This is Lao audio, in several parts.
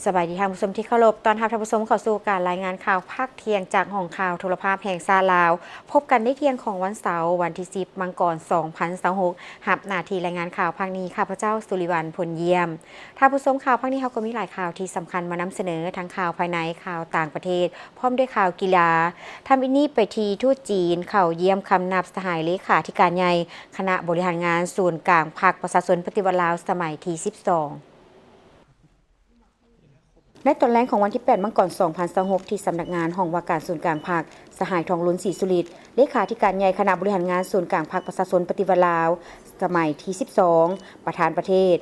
ສະບາຍດີທ່ານຜູ້ຊົມທີ່ເຄົາລົບ, ຕ້ອນຮັບທ່ານຜູ້ຊົມເຂົ້າສູ່ການລາຍງານຂ່າວພາກທ່ຽງຈາກຫ້ອງຂ່າວໂທລະພາບແຫ່ງຊາດລາວ. ພົບກັນໃນທ່ຽງຂອງວັນເສົາ ວັນທີສິບ ມັງກອນ ສອງພັນຊາວຫົກ ຮັບໜ້າທີ່ລາຍງານຂ່າວພາກນີ້ ຂ້າພະເຈົ້າ ສຸລິວັນ ພົນຢ້ຽມ. ທ່ານຜູ້ຊົມ, ຂ່າວພາກນີ້ເຮົາກໍມີຫຼາຍຂ່າວທີ່ສຳຄັນມານຳສະເໜີ, ທັງຂ່າວພາຍໃນ, ຂ່າວຕ່າງປະເທດ, ພ້ອມດ້ວຍຂ່າວກິລາ. ທຳອິດນີ້ໄປທີ່ທູດຈີນເຂົ້າຢ້ຽມຄຳນັບສະຫາຍເລຂາທິການໃຫຍ່ຄະນະບໍລິຫານງານສູນກາງພັກປະຊາຊົນປະຕິວັດລາວສະໄໝທີສິບສອງ. ໃນຕອນແລງຂອງວັນທີແປດ ມັງກອນ ສອງພັນຊາວຫົກ ທີ່ສຳນັກງານຫ້ອງວ່າການສູນກາງພັກ, ສະຫາຍ ທອງລຸນ ສີສຸລິດ ເລຂາທິການໃຫຍ່ຄະນະບໍລິຫານງານສູນກາງພັກປະຊາຊົນປະຕິວັດລາວສະໄໝທີສິບສອງ ປະທານປະເທດ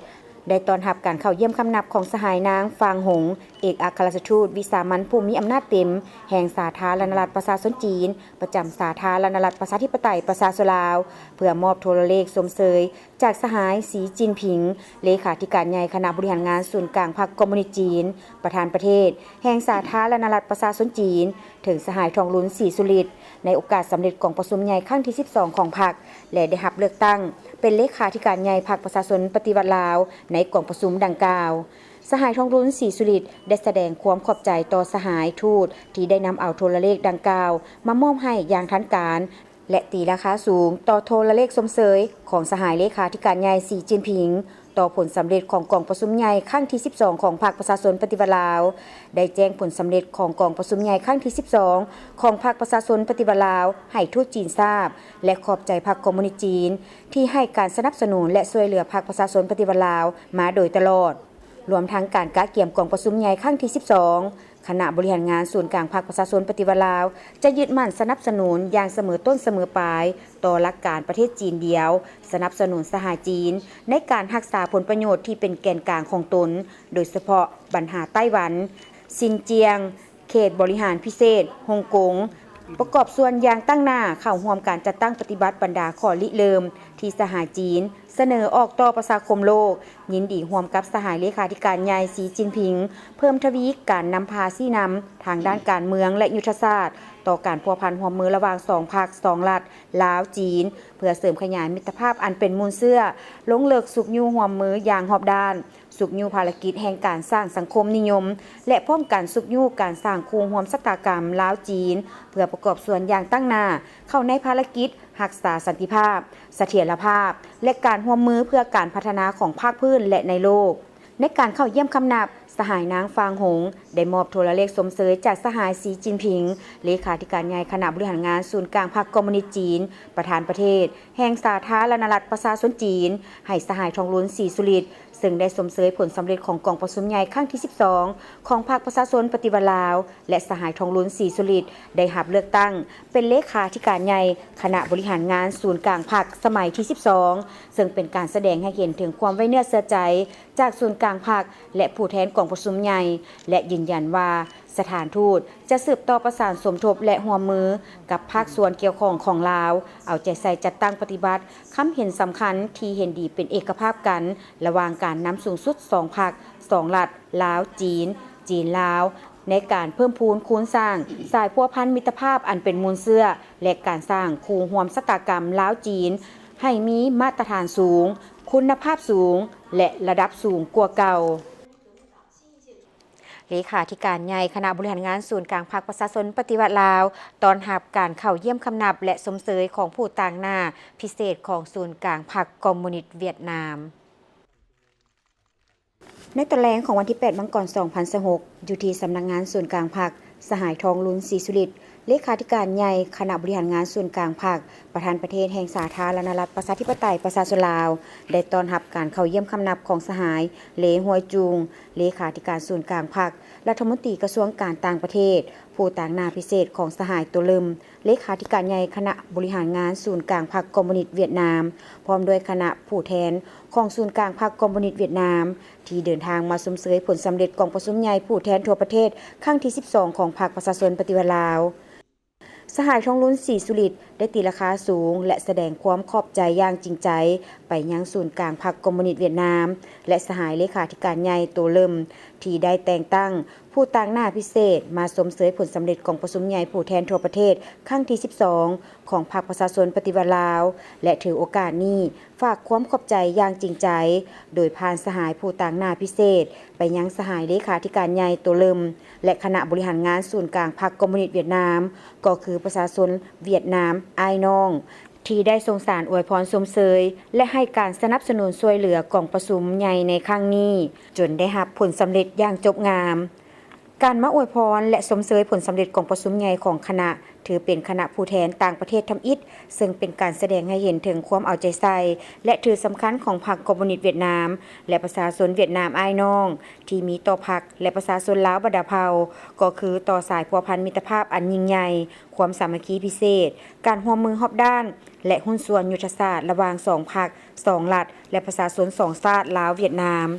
ໄດ້ຕ້ອນຮັບການເຂົ້າຢ້ຽມຄຳນັບຂອງສະຫາຍ ນາງ ຟາງ ຫົງ ເອກອັກຄະລັດຖະທູດວິສາມັນຜູ້ມີອຳນາດເຕັມແຫ່ງສາທາລະນະລັດປະຊາຊົນຈີນ ປະຈຳສາທາລະນະລັດປະຊາທິປະໄຕປະຊາຊົນລາວ ເພື່ອມອບໂທລະເລກຊົມເຊີຍ ຈາກສະຫາຍ ສີ ຈິນຜິງ ເລຂາທິການໃຫຍ່ຄະນະບໍລິຫານງານສູນກາງພັກຄອມມູນິດຈີນ ປະທານປະເທດແຫ່ງສາທາລະນະລັດປະຊາຊົນຈີນ ເຖິງສະຫາຍ ທອງລຸນ ສີສຸລິດ ໃນໂອກາດສຳເລັດກອງປະຊຸມໃຫຍ່ຄັ້ງທີສິບສອງຂອງພັກ ແລະ ໄດ້ຮັບເລືອກຕັ້ງເປັນເລຂາທິການໃຫຍ່ພັກປະຊາຊົນປະຕິວັດລາວ ໃນກອງປະຊຸມດັ່ງກ່າວ. ສະຫາຍ ທອງລຸນ ສີສຸລິດ ໄດ້ສະແດງຄວາມຂອບໃຈຕໍ່ສະຫາຍທູດທີ່ໄດ້ນຳເອົາໂທລະເລກດັ່ງກ່າວມາມອບໃຫ້ຢ່າງທັນການ ແລະ ຕີລາຄາສູງຕໍ່ໂທລະເລກຊົມເຊີຍຂອງສະຫາຍເລຂາທິການໃຫຍ່ ສີ ຈິນຜິງ ຕໍ່ຜົນສຳເລັດຂອງກອງປະຊຸມໃຫຍ່ຄັ້ງທີສິບສອງຂອງພັກປະຊາຊົນປະຕິວັດລາວ, ໄດ້ແຈ້ງຜົນສຳເລັດຂອງກອງປະຊຸມໃຫຍ່ຄັ້ງທີສິບສອງຂອງພັກປະຊາຊົນປະຕິວັດລາວໃຫ້ທູດຈີນຊາບ ແລະ ຂອບໃຈພັກຄອມມູນິດຈີນທີ່ໃຫ້ການສະໜັບສະໜູນ ແລະ ຊ່ວຍເຫຼືອພັກປະຊາຊົນປະຕິວັດລາວມາໂດຍຕະຫຼອດ. ລວມທັງການກະກຽມກອງປະຊຸມໃຫຍ່ຄັ້ງທີສິບສອງ, ຄະນະບໍລິຫານງານສູນກາງພັກປະຊາຊົນປະຕິວັດລາວ ຈະຍຶດໝັ້ນສະໜັບສະໜູນຢ່າງສະເໝີຕົ້ນສະເໝີປາຍຕໍ່ຫຼັກການປະເທດຈີນດຽວ, ສະໜັບສະໜູນສະຫາຍຈີນໃນການຮັກສາຜົນປະໂຫຍດທີ່ເປັນແກນກາງຂອງຕົນ, ໂດຍສະເພາະບັນຫາໄຕ້ຫວັນ, ຊິນຈຽງ, ເຂດບໍລິຫານພິເສດຮົງກົງ, ປະກອບສ່ວນຢ່າງຕັ້ງໜ້າເຂົ້າຮ່ວມການຈັດຕັ້ງປະຕິບັດບັນດາຂໍ້ລິເລີ່ມທີ່ສະຫາຍຈີນສະເໜີອອກຕໍ່ປະຊາຄົມໂລກ, ຍິນດີຮ່ວມກັບສະຫາຍເລຂາທິການໃຫຍ່ ສີ ຈິນຜິງ ເພີ່ມທະວີການນຳພາຊີ້ນຳທາງດ້ານການເມືອງ ແລະ ຍຸດທະສາດ ຕໍ່ການພົວພັນຮ່ວມມືລະຫວ່າງສອງພັກສອງລັດ ລາວ-ຈີນ ເພື່ອເສີມຂະຫຍາຍມິດຕະພາບອັນເປັນມູນເຊື້ອ, ລົງເລິກຊຸກຍູ້ຮ່ວມມືຢ່າງຮອບດ້ານ, ຊຸກຍູ້ພາລະກິດແຫ່ງການສ້າງສັງຄົມນິຍົມ ແລະ ພ້ອມກັນຊຸກຍູ້ການສ້າງຄູ່ຮ່ວມຊະຕາກຳລາວ-ຈີນ ເພື່ອປະກອບສ່ວນຢ່າງຕັ້ງໜ້າເຂົ້າໃນພາລະກິດຮັກສາສັນຕິພາບ, ສະຖຽນລະພາບ ແລະ ການຮ່ວມມືເພື່ອການພັດທະນາຂອງພາກພື້ນ ແລະ ໃນໂລກ. ໃນການເຂົ້າຢ້ຽມຄຳນັບ, ສະຫາຍນາງ ຟາງ ຫົງ ໄດ້ມອບໂທລະເລກຊົມເຊີຍຈາກສະຫາຍ ສີ ຈິນຜິງ ເລຂາທິການໃຫຍ່ຄະນະບໍລິຫານງານສູນກາງພັກຄອມມູນິດຈີນ ປະທານປະເທດແຫ່ງສາທາລະນະລັດປະຊາຊົນຈີນ ໃຫ້ສະຫາຍ ທອງລຸນ ສີສຸລິດ ເຊິ່ງໄດ້ຊົມເຊີຍຜົນສຳເລັດຂອງກອງປະຊຸມໃຫຍ່ຄັ້ງທີສິບສອງຂອງພັກປະຊາຊົນປະຕິວັດລາວ ແລະ ສະຫາຍ ທອງລຸນ ສີສຸລິດ ໄດ້ຮັບເລືອກຕັ້ງເປັນເລຂາທິການໃຫຍ່ຄະນະບໍລິຫານງານສູນກາງພັກສະໄໝທີສິບສອງ ເຊິ່ງເປັນການສະແດງໃຫ້ເຫັນເຖິງຄວາມໄວ້ເນື້ອເຊື່ອໃຈຈາກສູນກາງພັກ ແລະ ຜູ້ແທນກອງປະຊຸມໃຫຍ່ ແລະ ຢືນຢັນວ່າ ສະຖານທູດຈະສືບຕໍ່ປະສານສົມທົບ ແລະ ຮ່ວມມືກັບພາກສ່ວນກ່ຽວຂ້ອງຂອງລາວ, ເອົາໃຈໃສ່ຈັດຕັ້ງປະຕິບັດຄຳເຫັນສຳຄັນທີ່ເຫັນດີເປັນເອກະພາບກັນ ລະຫວ່າງການນຳສູງສຸດສອງພັກສອງລັດ ລາວ-ຈີນ, ຈີນ-ລາວ ໃນການເພີ່ມພູນຄູນສ້າງສາຍພົວພັນມິດຕະພາບອັນເປັນມູນເຊື້ອ ແລະ ການສ້າງຄູ່ຮ່ວມຊະຕາກຳລາວ-ຈີນ ໃຫ້ມີມາດຕະຖານສູງ, ຄຸນນະພາບສູງ ແລະ ລະດັບສູງກວ່າເກົ່າ. ເລຂາທິການໃຫຍ່ຄະນະບໍລິຫານງານສູນກາງພັກປະຊາຊົນປະຕິວັດລາວ ຕ້ອນຮັບການເຂົ້າຢ້ຽມຄຳນັບ ແລະ ຊົມເຊີຍຂອງຜູ້ຕາງໜ້າພິເສດຂອງສູນກາງພັກຄອມມູນິດຫວຽດນາມ. ໃນຕອນແລງຂອງວັນທີແປດ ມັງກອນ ສອງພັນຊາວຫົກ ຢູ່ທີ່ສຳນັກງານສູນກາງພັກ, ສະຫາຍ ທອງລຸນ ສີສຸລິດ ເລຂາທິການໃຫຍ່ຄະນະບໍລິຫານງານສູນກາງພັກ, ປະທານປະເທດແຫ່ງສາທາລະນະລັດປະຊາທິປະໄຕປະຊາຊົນລາວ ໄດ້ຕ້ອນຮັບການເຂົ້າຢ້ຽມຄຳນັບຂອງສະຫາຍ ເລ ຮວຍຈູງ ເລຂາທິການສູນກາງພັກ, ລັດຖະມົນຕີກະຊວງການຕ່າງປະເທດ, ຜູ້ຕາງໜ້າພິເສດຂອງສະຫາຍ ໂຕເລິມ ເລຂາທິການໃຫຍ່ຄະນະບໍລິຫານງານສູນກາງພັກຄອມມູນິດຫວຽດນາມ, ພ້ອມດ້ວຍຄະນະຜູ້ແທນຂອງສູນກາງພັກຄອມມູນິດຫວຽດນາມ ທີ່ເດີນທາງມາຊົມເຊີຍຜົນສຳເລັດກອງປະຊຸມໃຫຍ່ຜູ້ແທນທົ່ວປະເທດຄັ້ງທີສິບສອງຂອງພັກປະຊາຊົນປະຕິວັດລາວ. ສະຫາຍ ທອງລຸນ ສີສຸລິດ ໄດ້ຕີລາຄາສູງ ແລະ ສະແດງຄວາມຂອບໃຈຢ່າງຈິງໃຈໄປຍັງສູນກາງພັກຄອມມູນິດຫວຽດນາມ ແລະ ສະຫາຍເລຂາທິການໃຫຍ່ ໂຕເລິມ ທີ່ໄດ້ແຕ່ງຕັ້ງ ຜູ້ຕາງໜ້າພິເສດມາຊົມເຊີຍຜົນສຳເລັດກອງປະຊຸມໃຫຍ່ຜູ້ແທນທົ່ວປະເທດຄັ້ງທີສິບສອງ ຂອງພັກປະຊາຊົນປະຕິວັດລາວ ແລະ ຖືໂອກາດນີ້ຝາກຄວາມຂອບໃຈຢ່າງຈິງໃຈ ໂດຍຜ່ານສະຫາຍຜູ້ຕາງໜ້າພິເສດໄປຍັງສະຫາຍເລຂາທິການໃຫຍ່ໂຕເລີ່ມ ແລະ ຄະນະບໍລິຫານງານສູນກາງພັກຄອມມູນິດຫວຽດນາມ ກໍຄືປະຊາຊົນຫວຽດນາມອ້າຍນ້ອງ ທີ່ໄດ້ສົ່ງສານອວຍພອນຊົມເຊີຍ ແລະ ໃຫ້ການສະໜັບສະໜູນຊ່ວຍເຫຼືອກອງປະຊຸມໃຫຍ່ໃນຄັ້ງນີ້ ຈົນໄດ້ຮັບຜົນສຳເລັດຢ່າງຈົບງາມ. ການມາອວຍພອນ ແລະ ຊົມເຊີຍຜົນສຳເລັດກອງປະຊຸມໃຫຍ່ຂອງຄະນະ ຖືເປັນຄະນະຜູ້ແທນຕ່າງປະເທດທຳອິດ, ເຊິ່ງເປັນການສະແດງໃຫ້ເຫັນເຖິງຄວາມເອົາໃຈໃສ່ ແລະ ຖືສຳຄັນຂອງພັກຄອມມູນິດຫວຽດນາມ ແລະ ປະຊາຊົນຫວຽດນາມອ້າຍນ້ອງ ທີ່ມີຕໍ່ພັກ ແລະ ປະຊາຊົນລາວບັນດາເຜົ່າ, ກໍຄືຕໍ່ສາຍພົວພັນມິດຕະພາບອັນຍິ່ງໃຫຍ່, ຄວາມສາມັກຄີພິເສດ, ການຮ່ວມມືຮອບດ້ານ ແລະ ຫຸ້ນສ່ວນຍຸດທະສາດລະຫວ່າງສອງພັກ, ສອງລັດ ແລະ ປະຊາຊົນສອງຊາດລາວ-ຫວຽດນາມ.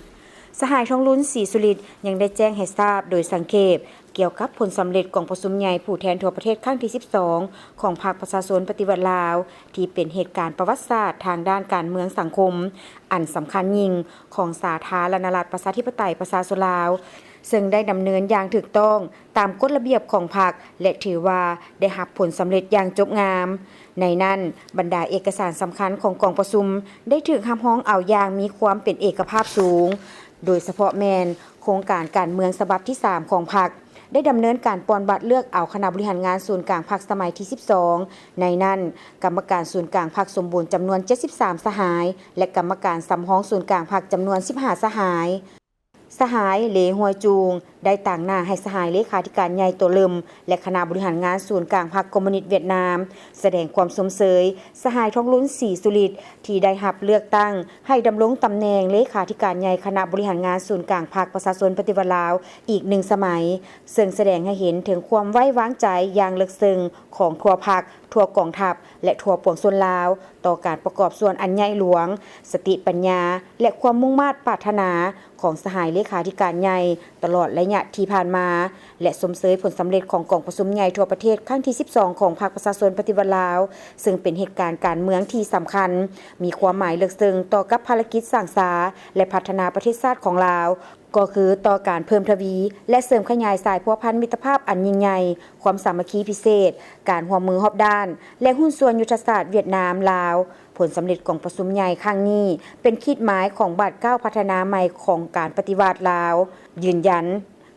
ສະຫາຍ ທອງລຸນ ສີສຸລິດ ຍັງໄດ້ແຈ້ງໃຫ້ຊາບໂດຍສັງເຂບ ກ່ຽວກັບຜົນສຳເລັດກອງປະຊຸມໃຫຍ່ຜູ້ແທນທົ່ວປະເທດຄັ້ງທີສິບສອງ ຂອງພັກປະຊາຊົນປະຕິວັດລາວ ທີ່ເປັນເຫດການປະຫວັດສາດທາງດ້ານການເມືອງສັງຄົມອັນສຳຄັນຍິ່ງຂອງສາທາລະນະລັດປະຊາທິປະໄຕປະຊາຊົນລາວ ເຊິ່ງໄດ້ດຳເນີນຢ່າງຖືກຕ້ອງຕາມກົດລະບຽບຂອງພັກ ແລະ ຖືວ່າໄດ້ຮັບຜົນສຳເລັດຢ່າງຈົບງາມ. ໃນນັ້ນ, ບັນດາເອກະສານສຳຄັນຂອງກອງປະຊຸມໄດ້ຖືກຮັບຮອງເອົາຢ່າງມີຄວາມເປັນເອກະພາບສູງ, ໂດຍສະເພາະແມ່ນໂຄງການການເມືອງສະບັບທີສາມຂອງພັກ, ໄດ້ດຳເນີນການປ່ອນບັດເລືອກເອົາຄະນະບໍລິຫານງານສູນກາງພັກສະໄໝທີສິບສອງ, ໃນນັ້ນ ກຳມະການສູນກາງພັກສົມບູນຈຳນວນເຈັດສິບສາມສະຫາຍ ແລະ ກຳມະການສຳຮອງສູນກາງພັກຈຳນວນສິບຫ້າສະຫາຍ. ສະຫາຍ ເລ ຮວຍຈູງ ໄດ້ຕາງໜ້າໃຫ້ສະຫາຍເລຂາທິການໃຫຍ່ໂຕເລີ່ມ ແລະ ຄະນະບໍລິຫານງານສູນກາງພັກຄອມມູນິດຫວຽດນາມ ສະແດງຄວາມຊົມເຊີຍສະຫາຍ ທອງລຸນ ສີສຸລິດ ທີ່ໄດ້ຮັບເລືອກຕັ້ງໃຫ້ດຳລົງຕຳແໜ່ງເລຂາທິການໃຫຍ່ຄະນະບໍລິຫານງານສູນກາງພັກປະຊາຊົນປະຕິວັດລາວອີກໜຶ່ງສະໄໝ, ເຊິ່ງສະແດງໃຫ້ເຫັນເຖິງຄວາມໄວ້ວາງໃຈຢ່າງເລິກເຊິ່ງຂອງທົ່ວພັກ, ທົ່ວກອງທັບ ແລະ ທົ່ວປວງຊົນລາວ ຕໍ່ການປະກອບສ່ວນອັນໃຫຍ່ຫຼວງ, ສະຕິປັນຍາ ແລະ ຄວາມມຸ່ງມາດປາດຖະໜາຂອງສະຫາຍເລຂາທິການໃຫຍ່ຕະຫຼອດໄລຍະທີ່ຜ່ານມາ ແລະ ຊົມເຊີຍຜົນສຳເລັດຂອງກອງປະຊຸມໃຫຍ່ທົ່ວປະເທດຄັ້ງທີສິບສອງ ຂອງພັກປະຊາຊົນປະຕິວັດລາວ, ເຊິ່ງເປັນເຫດການການເມືອງທີ່ສຳຄັນ, ມີຄວາມໝາຍເລິກເຊິ່ງຕໍ່ກັບພາລະກິດສ້າງສາ ແລະ ພັດທະນາປະເທດຊາດຂອງລາວ, ກໍຄືຕໍ່ການເພີ່ມທະວີ ແລະ ເສີມຂະຫຍາຍສາຍພົວພັນມິດຕະພາບອັນຍິ່ງໃຫຍ່, ຄວາມສາມັກຄີພິເສດ, ການຮ່ວມມືຮອບດ້ານ ແລະ ຫຸ້ນສ່ວນຍຸດທະສາດຫວຽດນາມ-ລາວ. ຜົນສຳເລັດກອງປະຊຸມໃຫຍ່ຄັ້ງນີ້ ເປັນຂີດໝາຍຂອງບາດກ້າວພັດທະນາໃໝ່ຂອງການປະຕິວັດລາວ, ຢືນຢັນ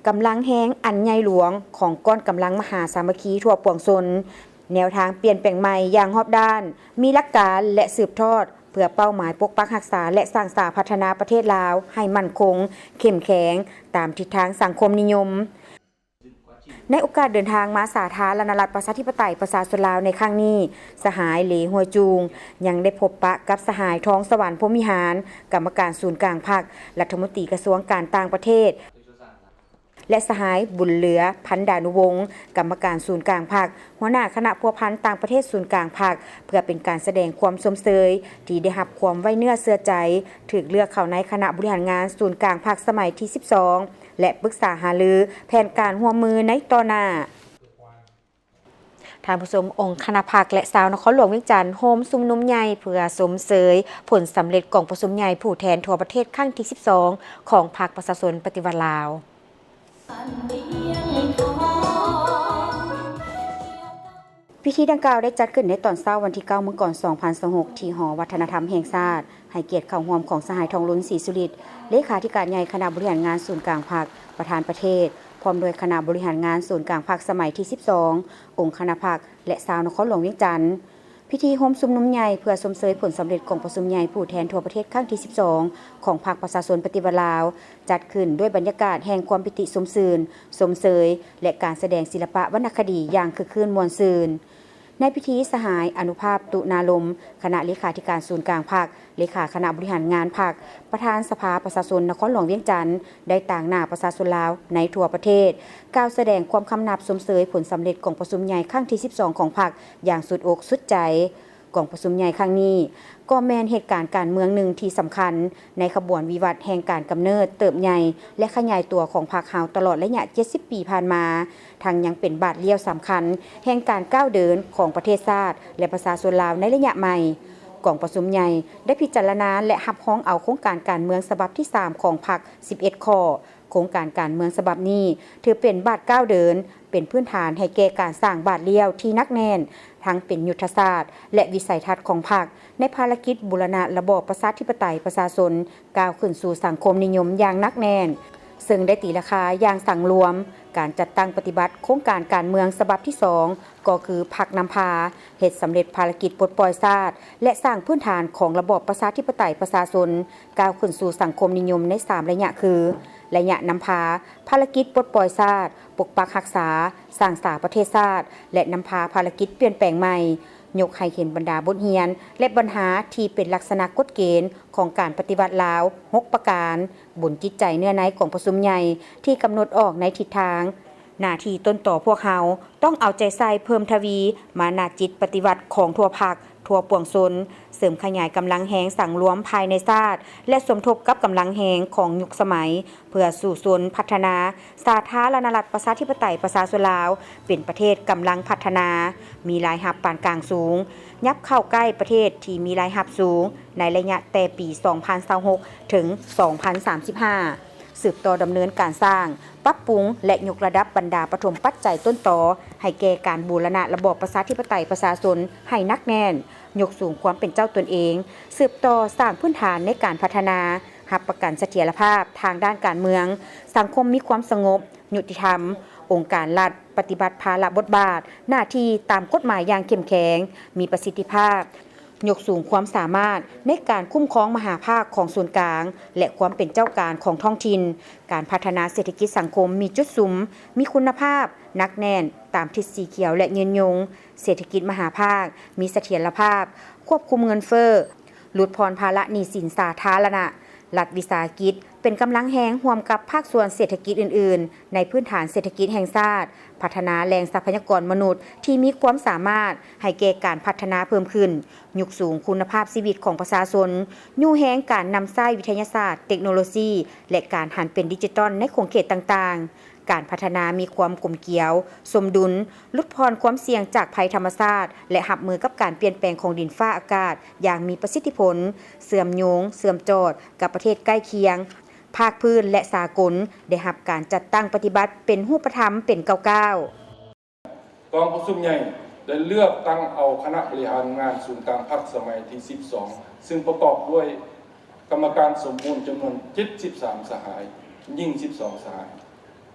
ກຳລັງແຮງອັນໃຫຍ່ຫຼວງຂອງກ້ອນກຳລັງມະຫາສາມັກຄີທົ່ວປວງຊົນ, ແນວທາງປ່ຽນແປງໃໝ່ຢ່າງຮອບດ້ານ, ມີຫຼັກການ ແລະ ສືບທອດ ເພື່ອເປົ້າໝາຍປົກປັກຮັກສາ ແລະ ສ້າງສາພັດທະນາປະເທດລາວໃຫ້ໝັ້ນຄົງ, ເຂັ້ມແຂງ ຕາມທິດທາງສັງຄົມນິຍົມ. ໃນໂອກາດເດີນທາງມາສາທາລະນະລັດປະຊາທິປະໄຕປະຊາຊົນລາວໃນຄັ້ງນີ້, ສະຫາຍ ເລ ຮວຍຈູງ ຍັງໄດ້ພົບປະກັບສະຫາຍ ທອງສະຫວັນ ພົມວິຫານ ກຳມະການສູນກາງພັກ, ລັດຖະມົນຕີກະຊວງການຕ່າງປະເທດ ແລະ ສະຫາຍ ບຸນເຫຼືອ ພັນດານຸວົງ ກຳມະການສູນກາງພັກ, ຫົວໜ້າຄະນະພົວພັນຕ່າງປະເທດສູນກາງພັກ ເພື່ອເປັນການສະແດງຄວາມຊົມເຊີຍທີ່ໄດ້ຮັບຄວາມໄວ້ເນື້ອເຊື່ອໃຈ, ຖືກເລືອກເຂົ້າໃນຄະນະບໍລິຫານງານສູນກາງພັກສະໄໝທີສິບສອງ ແລະ ປຶກສາຫາລືແຜນການຮ່ວມມືໃນຕໍ່ໜ້າ. ທ່ານຜູ້ຊົມ, ອົງຄະນະພັກ ແລະ ຊາວນະຄອນຫຼວງວຽງຈັນ ໂຮມຊຸມນຸມໃຫຍ່ເພື່ອຊົມເຊີຍຜົນສຳເລັດກອງປະຊຸມໃຫຍ່ຜູ້ແທນທົ່ວປະເທດຄັ້ງທີສິບສອງ ຂອງພັກປະຊາຊົນປະຕິວັດລາວ. ພິທີດັ່ງກ່າວໄດ້ຈັດຂຶ້ນໃນຕອນເຊົ້າວັນທີເກົ້າ ມັງກອນ ສອງພັນຊາວຫົກ ທີ່ຫໍວັດທະນະທຳແຫ່ງຊາດ, ໃຫ້ກຽດເຂົ້າຮ່ວມຂອງສະຫາຍ ທອງລຸນ ສີສຸລິດ ເລຂາທິການໃຫຍ່ຄະນະບໍລິຫານງານສູນກາງພັກ, ປະທານປະເທດ, ພ້ອມດ້ວຍຄະນະບໍລິຫານງານສູນກາງພັກສະໄໝທີສິບສອງ, ອົງຄະນະພັກ ແລະ ຊາວນະຄອນຫຼວງວຽງຈັນ. ພິທີໂຮມຊຸມນຸມໃຫຍ່ເພື່ອຊົມເຊີຍຜົນສຳເລັດກອງປະຊຸມໃຫຍ່ຜູ້ແທນທົ່ວປະເທດຄັ້ງທີສິບສອງ ຂອງພັກປະຊາຊົນປະຕິວັດລາວ ຈັດຂຶ້ນດ້ວຍບັນຍາກາດແຫ່ງຄວາມປີຕິຊົມຊື່ນ, ຊົມເຊີຍ ແລະ ການສະແດງສິລະປະວັນນະຄະດີຢ່າງຄຶກຄື້ນມ່ວນຊື່ນ. ໃນພິທີ, ສະຫາຍ ອະນຸພາບ ຕຸນາລົມ ຄະນະເລຂາທິການສູນກາງພັກ, ເລຂາຄະນະບໍລິຫານງານພັກ, ປະທານສະພາປະຊາຊົນນະຄອນຫຼວງວຽງຈັນ ໄດ້ຕາງໜ້າປະຊາຊົນລາວໃນທົ່ວປະເທດ ກ່າວສະແດງຄວາມຄຳນັບຊົມເຊີຍຜົນສຳເລັດກອງປະຊຸມໃຫຍ່ຄັ້ງທີສິບສອງ ຂອງພັກຢ່າງສຸດອົກສຸດໃຈ. ກອງປະຊຸມໃຫຍ່ຄັ້ງນີ້ ກໍແມ່ນເຫດການການເມືອງໜຶ່ງທີ່ສຳຄັນໃນຂະບວນວິວັດແຫ່ງການກຳເນີດ, ເຕີບໃຫຍ່ ແລະ ຂະຫຍາຍຕົວຂອງພັກເຮົາຕະຫຼອດໄລຍະເຈັດສິບປີຜ່ານມາ, ທັງຍັງເປັນບາດລ້ຽວສຳຄັນແຫ່ງການກ້າວເດີນຂອງປະເທດຊາດ ແລະ ປະຊາຊົນລາວໃນໄລຍະໃໝ່. ກອງປະຊຸມໃຫຍ່ໄດ້ພິຈາລະນາ ແລະ ຮັບຮອງເອົາໂຄງການການເມືອງສະບັບທີສາມຂອງພັກສິບເອັດຂໍ້, ໂຄງການການເມືອງສະບັບນີ້ ຖືເປັນບາດກ້າວເດີນ, ເປັນພື້ນຖານໃຫ້ແກ່ການສ້າງບາດລ້ຽວທີ່ໜັກແໜ້ນ, ທັງເປັນຍຸດທະສາດ ແລະ ວິໄສທັດຂອງພັກ ໃນພາລະກິດບູລະນະລະບອບປະຊາທິປະໄຕປະຊາຊົນ ກ້າວຂຶ້ນສູ່ສັງຄົມນິຍົມຢ່າງໜັກແໜ້ນ, ເຊິ່ງໄດ້ຕີລາຄາຢ່າງສັງລວມ. ການຈັດຕັ້ງປະຕິບັດໂຄງການການເມືອງສະບັບທີສອງ ກໍຄືພັກນຳພາເຮັດສຳເລັດພາລະກິດປົດປ່ອຍຊາດ ແລະ ສ້າງພື້ນຖານຂອງລະບອບປະຊາທິປະໄຕປະຊາຊົນ ກ້າວຂຶ້ນສູ່ສັງຄົມນິຍົມໃນສາມໄລຍະຄື ໄລຍະນຳພາ, ພາລະກິດປົດປ່ອຍຊາດ, ປົກປັກຮັກສາ, ສ້າງສາປະເທດຊາດ ແລະ ນຳພາພາລະກິດປ່ຽນແປງໃໝ່, ຍົກໃຫ້ເຫັນບັນດາບົດຮຽນ ແລະ ບັນຫາທີ່ເປັນລັກສະນະກົດເກນຂອງການປະຕິວັດລາວ ຫົກປະການ ບົນຈິດໃຈເນື້ອໃນກອງປະຊຸມໃຫຍ່ທີ່ກຳນົດອອກໃນທິດທາງ. ໜ້າທີ່ຕົ້ນຕໍພວກເຮົາຕ້ອງເອົາໃຈໃສ່ເພີ່ມທະວີມານະຈິດປະຕິວັດຂອງທົ່ວພັກ, ທົ່ວປວງຊົນ, ເສີມຂະຫຍາຍກຳລັງແຮງສັງລວມພາຍໃນຊາດ ແລະ ສົມທົບກັບກຳລັງແຮງຂອງຍຸກສະໄໝ ເພື່ອສູ້ຊົນພັດທະນາສາທາລະນະລັດປະຊາທິປະໄຕປະຊາຊົນລາວ ເປັນປະເທດກຳລັງພັດທະນາ, ມີລາຍຮັບປານກາງສູງ, ຫຍັບເຂົ້າໃກ້ປະເທດທີ່ມີລາຍຮັບສູງ ໃນໄລຍະແຕ່ປີສອງພັນຊາວຫົກ ເຖິງ ສອງພັນສາມສິບຫ້າ ສືບຕໍ່ດຳເນີນການສ້າງ, ປັບປຸງ ແລະ ຍົກລະດັບບັນດາປະຖົມປັດໄຈຕົ້ນຕໍໃຫ້ແກ່ການບູລະນະລະບອບປະຊາທິປະໄຕປະຊາຊົນໃຫ້ໜັກແໜ້ນ, ຍົກສູງຄວາມເປັນເຈົ້າຕົນເອງ, ສືບຕໍ່ສ້າງພື້ນຖານໃນການພັດທະນາ, ຮັບປະກັນສະຖຽນລະພາບທາງດ້ານການເມືອງ, ສັງຄົມມີຄວາມສະຫງົບ, ຍຸຕິທຳ, ອົງການລັດປະຕິບັດພາລະບົດບາດ, ໜ້າທີ່ຕາມກົດໝາຍຢ່າງເຂັ້ມແຂງ, ມີປະສິດທິພາບ, ຍົກສູງຄວາມສາມາດໃນການຄຸ້ມຄອງມະຫາພາກຂອງສູນກາງ ແລະ ຄວາມເປັນເຈົ້າການຂອງທ້ອງຖິ່ນ, ການພັດທະນາເສດຖະກິດສັງຄົມມີຈຸດສຸມ, ມີຄຸນນະພາບ, ໜັກແໜ້ນ, ຕາມທິດສີຂຽວ ແລະ ຍືນຍົງ, ເສດຖະກິດມະຫາພາກ, ມີສະຖຽນລະພາບ, ຄວບຄຸມເງິນເຟີ້, ຫຼຸດຜ່ອນພາລະໜີ້ສິນສາທາລະນະ, ລັດວິສາຫະກິດເປັນກຳລັງແຮງຮ່ວມກັບພາກສ່ວນເສດຖະກິດອື່ນໆ ໃນພື້ນຖານເສດຖະກິດແຫ່ງຊາດ, ພັດທະນາແຫຼ່ງຊັບພະຍາກອນມະນຸດທີ່ມີຄວາມສາມາດໃຫ້ແກ່ການພັດທະນາເພີ່ມຂຶ້ນ, ຍົກສູງຄຸນນະພາບຊີວິດຂອງປະຊາຊົນ, ຍູ້ແຮງການນຳໃຊ້ວິທະຍາສາດ, ເຕັກໂນໂລຊີ ແລະ ການຫັນເປັນດິຈິຕອນໃນຂົງເຂດຕ່າງໆ. ການພັດທະນາມີຄວາມກົມກຽວ, ສົມດຸນ, ຫຼຸດຜ່ອນຄວາມສ່ຽງຈາກໄພທຳມະຊາດ ແລະ ຮັບມືກັບການປ່ຽນແປງຂອງດິນຟ້າອາກາດຢ່າງມີປະສິດທິຜົນ, ເຊື່ອມໂຍງ, ເຊື່ອມຈອດກັບປະເທດໃກ້ຄຽງ, ພາກພື້ນ ແລະ ສາກົນ ໄດ້ຮັບການຈັດຕັ້ງປະຕິບັດເປັນຮູບປະທຳເປັນກ້າວໆ. ກອງປະຊຸມໃຫຍ່ໄດ້ເລືອກຕັ້ງເອົາຄະນະບໍລິຫານງານສູນກາງພັກສະໄໝທີສິບສອງ ຊຶ່ງປະກອບດ້ວຍກຳມະການສົມບູນຈຳນວນເຈັດສິບສາມສະຫາຍ, ຍິງສິບສອງສະຫາຍ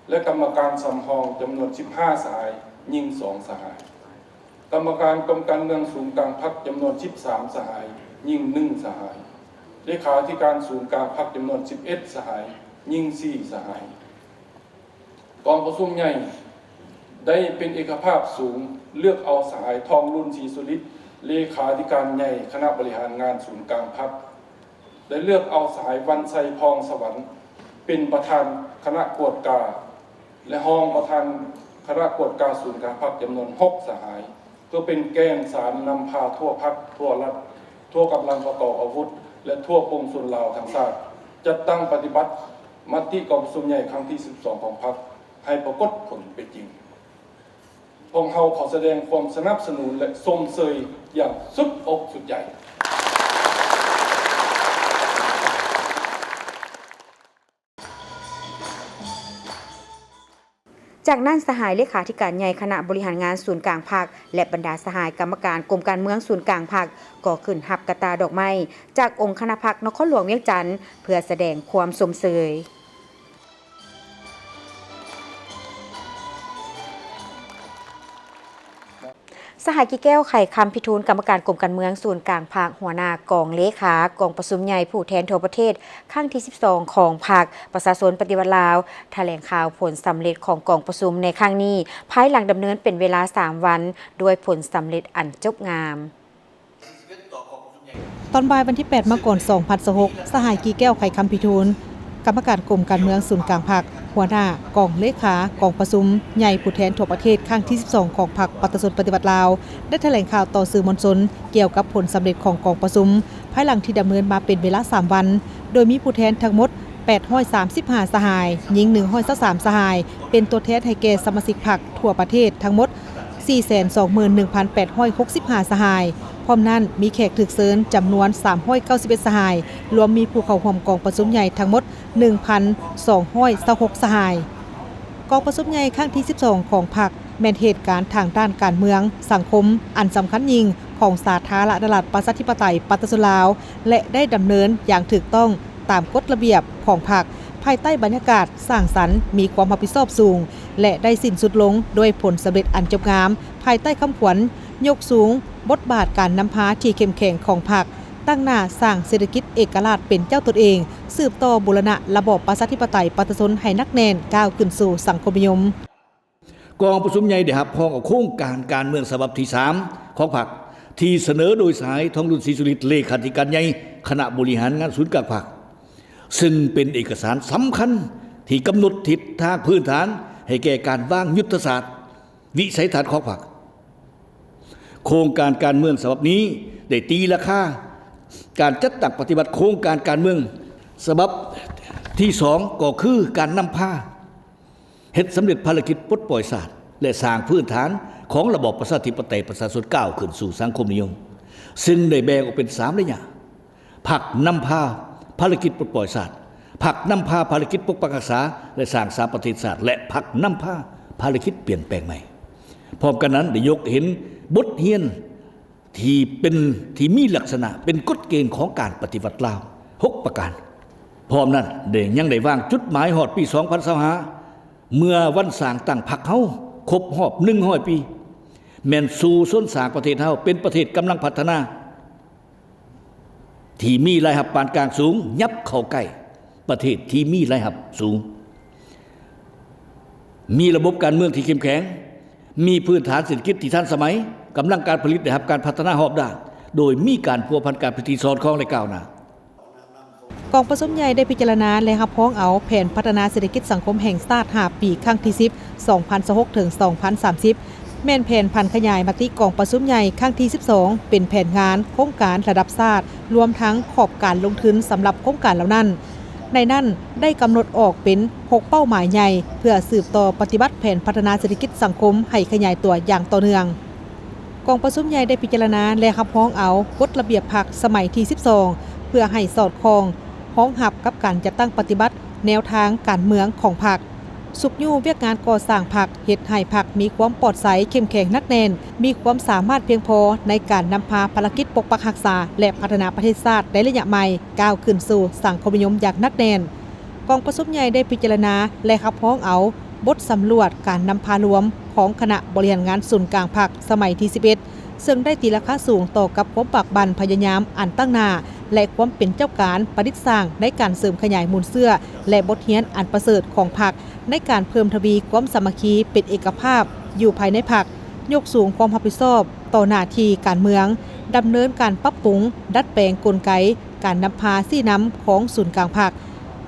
ແລະ ກຳມະການສຳຮອງຈຳນວນສິບຫ້າສະຫາຍ, ຍິງສອງສະຫາຍ. ກຳມະການກົມການເມືອງສູນກາງພັກຈຳນວນສິບສາມສະຫາຍ, ຍິງໜຶ່ງສະຫາຍ. ເລຂາທິການສູນກາງພັກຈຳນວນສິບເອັດສະຫາຍ, ຍິງສີ່ສະຫາຍ. ກອງປະຊຸມໃຫຍ່ໄດ້ເປັນເອກະພາບສູງ ເລືອກເອົາສະຫາຍ ທອງລຸນ ສີສຸລິດ ເລຂາທິການໃຫຍ່ຄະນະບໍລິຫານງານສູນກາງພັກ, ໄດ້ເລືອກເອົາສະຫາຍ ວັນໄຊ ພອງສະຫວັນ ເປັນປະທານຄະນະກວດກາ ແລະ ຮອງປະທານຄະນະກວດກາສູນກາງພັກຈຳນວນຫົກສະຫາຍ ເພື່ອເປັນແກນສານນຳພາທົ່ວພັກ, ທົ່ວລັດ, ທົ່ວກຳລັງປະກອບອາວຸດ ແລະ ທົ່ວປວງຊົນລາວທັງຊາດ ຈັດຕັ້ງປະຕິບັດມະຕິກອງປະຊຸມໃຫຍ່ຄັ້ງທີສິບສອງຂອງພັກ ໃຫ້ປາກົດຜົນເປັນຈິງ. ພວກເຮົາຂໍສະແດງຄວາມສະໜັບສະໜູນ ແລະ ຊົມເຊີຍຢ່າງສຸດອົກສຸດໃຈ. ຈາກນັ້ນ ສະຫາຍເລຂາທິການໃຫຍ່ຄະນະບໍລິຫານງານສູນກາງພັກ ແລະ ບັນດາສະຫາຍກຳມະການກົມການເມືອງສູນກາງພັກ ກໍຂຶ້ນຮັບກະຕ່າດອກໄມ້ຈາກອົງຄະນະພັກນະຄອນຫຼວງວຽງຈັນ ເພື່ອສະແດງຄວາມຊົມເຊີຍ. ສະຫາຍ ກິແກ້ວ ໄຂຄຳພິທູນ ກຳມະການກົມການເມືອງສູນກາງພັກ, ຫົວໜ້າກອງເລຂາກອງປະຊຸມໃຫຍ່ຜູ້ແທນທົ່ວປະເທດ ຄັ້ງທີສິບສອງຂອງພັກປະຊາຊົນປະຕິວັດລາວ ຖະແຫຼງຂ່າວຜົນສຳເລັດຂອງກອງປະຊຸມໃນຄັ້ງນີ້ ພາຍຫຼັງດຳເນີນເປັນເວລາສາມວັນ ດ້ວຍຜົນສຳເລັດອັນຈົບງາມ. ຕອນບ່າຍວັນທີແປດ ມະກອນ ສອງພັນຊາວຫົກ ສະຫາຍ ກີແກ້ວ ໄຂຄຳພິທູນ ກຳມະການກົມການເມືອງສູນກາງພັກ, ຫົວໜ້າກອງເລຂາກອງປະຊຸມໃຫຍ່ຜູ້ແທນທົ່ວປະເທດ ຄັ້ງທີສິບສອງຂອງພັກປະຊາຊົນປະຕິວັດລາວ ໄດ້ຖະແຫຼງຂ່າວຕໍ່ສື່ມວນຊົນກ່ຽວກັບຜົນສຳເລັດຂອງກອງປະຊຸມ ພາຍຫຼັງທີ່ດຳເນີນມາເປັນເວລາສາມວັນ ໂດຍມີຜູ້ແທນທັງໝົດ ແປດຮ້ອຍສາມສິບຫ້າສະຫາຍ, ຍິງໜຶ່ງຮ້ອຍຊາວສາມສະຫາຍ, ເປັນຕົວແທນໃຫ້ແກ່ສະມາຊິກພັກທົ່ວປະເທດທັງໝົດ ສີ່ແສນສອງໝື່ນໜຶ່ງພັນແປດຮ້ອຍຫົກສິບຫ້າສະຫາຍ, ພ້ອມນັ້ນມີແຂກຖືກເຊີນຈຳນວນສາມຮ້ອຍເກົ້າສິບເອັດສະຫາຍ, ລວມມີຜູ້ເຂົ້າຮ່ວມກອງປະຊຸມໃຫຍ່ທັງໝົດໜຶ່ງພັນສອງຮ້ອຍຊາວຫົກສະຫາຍ. ກອງປະຊຸມໃຫຍ່ຄັ້ງທີສິບສອງຂອງພັກ ແມ່ນເຫດການທາງດ້ານການເມືອງ, ສັງຄົມ ອັນສຳຄັນຍິ່ງຂອງສາທາລະນະລັດ ປະຊາທິປະໄຕ ປະຊາຊົນລາວ ແລະ ໄດ້ດຳເນີນຢ່າງຖືກຕ້ອງຕາມກົດລະບຽບຂອງພັກ, ພາຍໃຕ້ບັນຍາກາດສ້າງສັນ, ມີຄວາມຮັບຜິດຊອບສູງ ແລະ ໄດ້ສິ້ນສຸດລົງດ້ວຍຜົນສຳເລັດອັນຈົບງາມ, ພາຍໃຕ້ຄຳຂວັນ ຍົກສູງບົດບາດການນຳພາທີ່ເຂັ້ມແຂງຂອງພັກ, ຕັ້ງໜ້າສ້າງເສດຖະກິດເອກະລາດເປັນເຈົ້າຕົນເອງ, ສືບຕໍ່ບູລະນະລະບອບປະຊາທິປະໄຕປະຊາຊົນໃຫ້ໜັກແໜ້ນ, ກ້າວຂຶ້ນສູ່ສັງຄົມນິຍົມ. ກອງປະຊຸມໃຫຍ່ໄດ້ຮັບຮອງເອົາໂຄງການການເມືອງສະບັບທີສາມຂອງພັກ ທີ່ສະເໜີໂດຍ ສະຫາຍ ທອງລຸນ ສີສຸລິດ ເລຂາທິການໃຫຍ່ຄະນະບໍລິຫານງານສູນກາງພັກ, ເຊິ່ງເປັນເອກະສານສຳຄັນທີ່ກຳນົດທິດທາງພື້ນຖານໃຫ້ແກ່ການວາງຍຸດທະສາດ, ວິໄສທັດຂອງພັກ. ໂຄງການການເມືອງສະບັບນີ້ໄດ້ຕີລາຄາການຈັດຕັ້ງປະຕິບັດໂຄງການການເມືອງສະບັບທີສອງ ກໍຄືການນຳພາ ເຮັດສຳເລັດພາລະກິດປົດປ່ອຍຊາດ ແລະ ສ້າງພື້ນຖານຂອງລະບອບປະຊາທິປະໄຕປະຊາຊົນ ກ້າວຂຶ້ນສູ່ສັງຄົມນິຍົມ, ເຊິ່ງໄດ້ແບ່ງອອກເປັນສາມໄລຍະ: ພັກນຳພາພາລະກິດປົດປ່ອຍຊາດ, ພັກນຳພາພາລະກິດປົກປັກຮັກສາ ແລະ ສ້າງສາປະເທດຊາດ ແລະ ພັກນຳພາພາລະກິດປ່ຽນແປງໃໝ່. ພ້ອມກັນນັ້ນໄດ້ຍົກເຫັນບົດຮຽນ ທີ່ເປັນ ທີ່ມີລັກສະນະເປັນກົດເກນຂອງການປະຕິວັດລາວຫົກປະການ. ພ້ອມນັ້ນໄດ້ ຍັງໄດ້ວາງຈຸດໝາຍຮອດປີສອງພັນຊາວຫ້າ ເມື່ອວັນສ້າງຕັ້ງພັກເຮົາຄົບຮອບໜຶ່ງຮ້ອຍປີ ແມ່ນສູ້ຊົນສ້າງປະເທດເຮົາເປັນປະເທດກຳລັງພັດທະນາ ທີ່ມີລາຍຮັບປານກາງສູງ ຫຍັບເຂົ້າໃກ້ປະເທດທີ່ມີລາຍຮັບສູງ. ມີລະບົບການເມືອງທີ່ເຂັ້ມແຂງ, ມີພື້ນຖານເສດຖະກິດທີ່ທັນສະໄໝ, ກຳລັງການຜະລິດໄດ້ຮັບການພັດທະນາຮອບດ້ານ, ໂດຍມີການພົວພັນການພິທີສອດຄ່ອງ ແລະ ກ້າວໜ້າ. ກອງປະຊຸມໃຫຍ່ໄດ້ພິຈາລະນາ ແລະ ຮັບຮອງເອົາແຜນພັດທະນາເສດຖະກິດສັງຄົມແຫ່ງຊາດຫ້າປີ ຄັ້ງທີສິບ ສອງພັນຊາວຫົກ ເຖິງ ສອງພັນສາມສິບ ແມ່ນແຜນຜັນຂະຫຍາຍມະຕິກອງປະຊຸມໃຫຍ່ຄັ້ງທີສິບສອງ ເປັນແຜນງານໂຄງການລະດັບຊາດ, ລວມທັງຂອບການລົງທຶນສຳລັບໂຄງການເຫຼົ່ານັ້ນ. ໃນນັ້ນໄດ້ກຳນົດອອກເປັນຫົກເປົ້າໝາຍໃຫຍ່ ເພື່ອສືບຕໍ່ປະຕິບັດແຜນພັດທະນາເສດຖະກິດສັງຄົມໃຫ້ຂະຫຍາຍຕົວຢ່າງຕໍ່ເນື່ອງ. ກອງປະຊຸມໃຫຍ່ໄດ້ພິຈາລະນາ ແລະ ຮັບຮອງເອົາກົດລະບຽບພັກສະໄໝທີສິບສອງ ເພື່ອໃຫ້ສອດຄ່ອງຮອງຮັບກັບການຈັດຕັ້ງປະຕິບັດແນວທາງການເມືອງຂອງພັກ. ຊຸກຍູ້ວຽກງານກໍ່ສ້າງພັກ ເຮັດໃຫ້ພັກມີຄວາມປອດໃສ, ເຂັ້ມແຂງ, ໜັກແໜ້ນ, ມີຄວາມສາມາດພຽງພໍໃນການນຳພາພາລະກິດປົກປັກຮັກສາ ແລະ ພັດທະນາປະເທດຊາດໃນໄລຍະໃໝ່ ກ້າວຂຶ້ນສູ່ສັງຄົມນິຍົມຢ່າງໜັກແໜ້ນ. ກອງປະຊຸມໃຫຍ່ໄດ້ພິຈາລະນາ ແລະ ຮັບຮອງເອົາບົດສຳຫຼວດການນຳພາລວມຂອງຄະນະບໍລິຫານງານສູນກາງພັກສະໄໝທີສິບເອັດ ເຊິ່ງໄດ້ຕີລາຄາສູງຕໍ່ກັບຄວາມປາກບັ້ນພະຍາຍາມອັນຕັ້ງໜ້າ ແລະ ຄວາມເປັນເຈົ້າການປະດິດສ້າງໃນການເສີມຂະຫຍາຍມູນເຊື້ອ ແລະ ບົດຮຽນອັນປະເສີດຂອງພັກ ໃນການເພີ່ມທະວີຄວາມສາມັກຄີເປັນເອກະພາບຢູ່ພາຍໃນພັກ, ຍົກສູງຄວາມຮັບຜິດຊອບຕໍ່ໜ້າທີ່ການເມືອງ, ດຳເນີນການປັບປຸງ, ດັດແປງກົນໄກການນຳພາຊີ້ນຳຂອງສູນກາງພັກ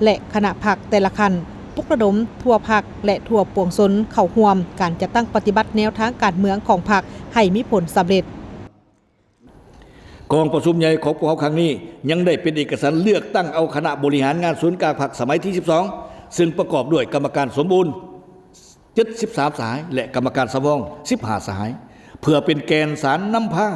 ແລະ ຄະນະພັກແຕ່ລະຂັ້ນ, ປຸກລະດົມທົ່ວພັກ ແລະ ທົ່ວປວງຊົນເຂົ້າຮ່ວມການຈັດຕັ້ງປະຕິບັດແນວທາງການເມືອງຂອງພັກໃຫ້ມີຜົນສຳເລັດ. ກອງປະຊຸມໃຫຍ່ຂອງພວກເຮົາຄັ້ງນີ້ ຍັງໄດ້ເປັນເອກະສັນເລືອກຕັ້ງເອົາຄະນະບໍລິຫານງານສູນກາງພັກສະໄໝທີສິບສອງ ເຊິ່ງປະກອບດ້ວຍກຳມະການສົມບູນເຈັດສິບສາມສະຫາຍ ແລະ ກຳມະການສຳຮອງສິບຫ້າສະຫາຍ ເພື່ອເປັນແກ່ນສານນຳພາ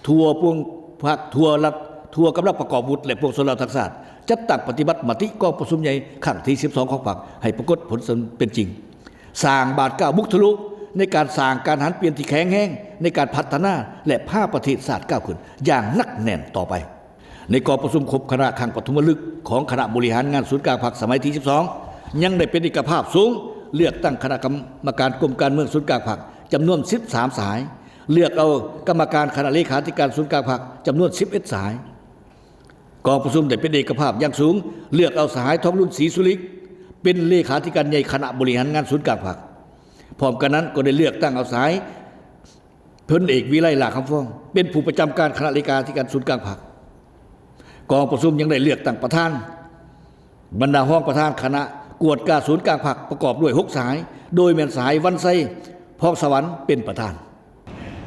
ທົ່ວພວງພັກ, ທົ່ວລັດ, ທົ່ວກຳລັງປະກອບອາວຸດ ແລະ ປວງຊົນລາວທັງຊາດ ຈັດຕັ້ງປະຕິບັດມະຕິກອງປະຊຸມໃຫຍ່ຄັ້ງທີສິບສອງຂອງພັກ ໃຫ້ປາກົດຜົນເປັນຈິງ. ສ້າງບາດກ້າວບຸກທະລຸໃນການສ້າງການຫັນປ່ຽນທີ່ແຂງແຮງໃນການພັດທະນາ ແລະ ພາປະເທດຊາດກ້າວຂຶ້ນຢ່າງໜັກແໜ້ນຕໍ່ໄປ. ໃນກອງປະຊຸມຄົບຄະນະຄັ້ງປະຖົມມະລຶກຂອງຄະນະບໍລິຫານງານສູນກາງພັກສະໄໝທີສິບສອງ ຍັງໄດ້ເປັນເອກະພາບສູງ ເລືອກຕັ້ງຄະນະກຳມະການກົມການເມືອງສູນກາງພັກຈຳນວນສິບສາມສະຫາຍ, ເລືອກເອົາກຳມະການຄະນະເລຂາທິການສູນກາງພັກຈຳນວນສິບເອັດສະຫາຍ. ກອງປະຊຸມໄດ້ເປັນເອກະພາບຢ່າງສູງ ເລືອກເອົາສະຫາຍ ທອງລຸນ ສີສຸລິດ ເປັນເລຂາທິການໃຫຍ່ຄະນະບໍລິຫານງານສູນກາງພັກ. ພ້ອມກັນນັ້ນກໍໄດ້ເລືອກຕັ້ງເອົາສະຫາຍ ພົນເອກ ວິໄລ ຫຼ້າຄຳຟອງ ເປັນຜູ້ປະຈຳການຄະນະເລຂາທິການສູນກາງພັກ. ກອງປະຊຸມຍັງໄດ້ເລືອກຕັ້ງປະທານ, ບັນດາຮອງປະທານຄະນະກວດກາສູນກາງພັກ ປະກອບດ້ວຍຫົກສະຫາຍ ໂດຍແມ່ນສະຫາຍ ວັນໄຊ ພອງສະຫວັນ ເປັນປະທານ.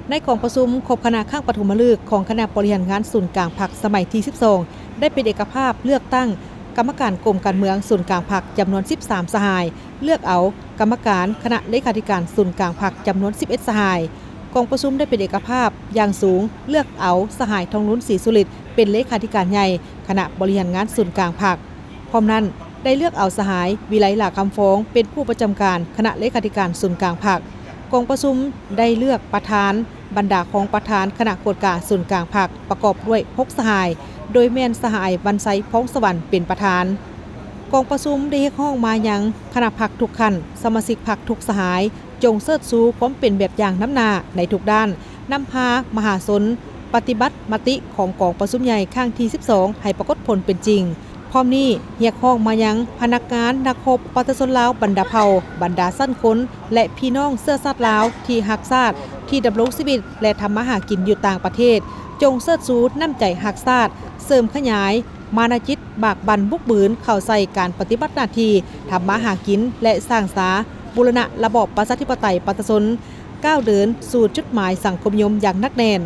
ໃນກອງປະຊຸມຄົບຄະນະຄັ້ງປະຖົມມະລຶກຂອງຄະນະບໍລິຫານງານສູນກາງພັກສະໄໝທີສິບສອງ ໄດ້ເປັນເອກະພາບເລືອກຕັ້ງກຳມະການກົມການເມືອງສູນກາງພັກຈຳນວນສິບສາມສະຫາຍ, ເລືອກເອົາກຳມະການຄະນະເລຂາທິການສູນກາງພັກຈຳນວນສິບເອັດສະຫາຍ, ກອງປະຊຸມໄດ້ເປັນເອກະພາບຢ່າງສູງ ເລືອກເອົາສະຫາຍ ທອງລຸນ ສີສຸລິດ ເປັນເລຂາທິການໃຫຍ່ຄະນະບໍລິຫານງານສູນກາງພັກ. ພ້ອມນັ້ນ ໄດ້ເລືອກເອົາສະຫາຍ ວິໄລ ຫຼ້າຄຳຟອງ ເປັນຜູ້ປະຈຳການຄະນະເລຂາທິການສູນກາງພັກ. ກອງປະຊຸມໄດ້ເລືອກປະທານ, ບັນດາຮອງປະທານຄະນະກວດກາສູນກາງພັກ ປະກອບດ້ວຍຫົກສະຫາຍ ໂດຍແມ່ນສະຫາຍ ວັນໄຊ ພອງສະຫວັນ ເປັນປະທານ. ກອງປະຊຸມໄດ້ຮຽກຮ້ອງມາຍັງຄະນະພັກທຸກຂັ້ນ, ສະມາຊິກພັກທຸກສະຫາຍ ຈົ່ງເຊີດຊູຄວາມເປັນແບບຢ່າງນຳໜ້າໃນທຸກດ້ານ, ນຳພາມະຫາຊົນປະຕິບັດມະຕິຂອງກອງປະຊຸມໃຫຍ່ຄັ້ງທີສິບສອງ ໃຫ້ປາກົດຜົນເປັນຈິງ. ພ້ອມນີ້ ຮຽກຮ້ອງມາຍັງພະນັກງານ, ນັກຮົບ, ປະຊາຊົນລາວບັນດາເຜົ່າ, ບັນດາຊັ້ນຄົນ ແລະ ພີ່ນ້ອງເຊື້ອຊາດລາວທີ່ຮັກຊາດ, ທີ່ດຳລົງຊີວິດ ແລະ ທຳມາຫາກິນຢູ່ຕ່າງປະເທດ, ຈົ່ງເຊີດຊູນ້ຳໃຈຮັກຊາດ, ເສີມຂະຫຍາຍມານະຈິດ, ບາກບັ່ນບຸກບືນເຂົ້າໃສ່ການປະຕິບັດໜ້າທີ່ທຳມາຫາກິນ ແລະ ສ້າງສາບູລະນະລະບອບປະຊາທິປະໄຕປະຊາຊົນ, ກ້າວເດີນສູ່ຈຸດໝາຍສັງຄົມນິຍົມຢ່າງໜັກແໜ້ນ.